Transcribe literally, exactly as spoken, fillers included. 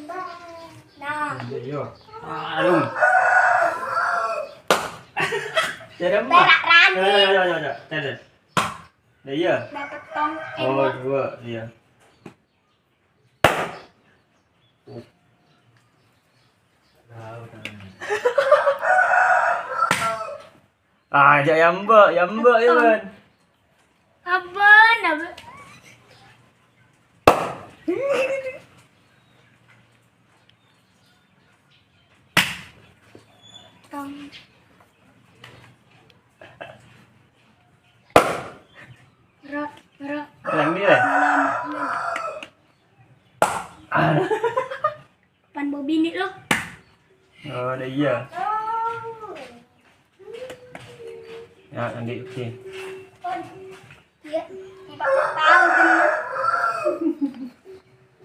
Nah. Iya. Aduh. Jadi apa? Perak rani. Ayo, ayo, ayo, ayo. Cari. Nah, iya. Dapat tong. Oh, dua, iya. Ah, jhâ' yâ, Mbak, yâ, Mbak, yâ, Bân. Abân, abân. Tong. Ra, ra. Yang ini, ya? Pan bau bini lo. Oh, ada iya. Ya, nanti, oke.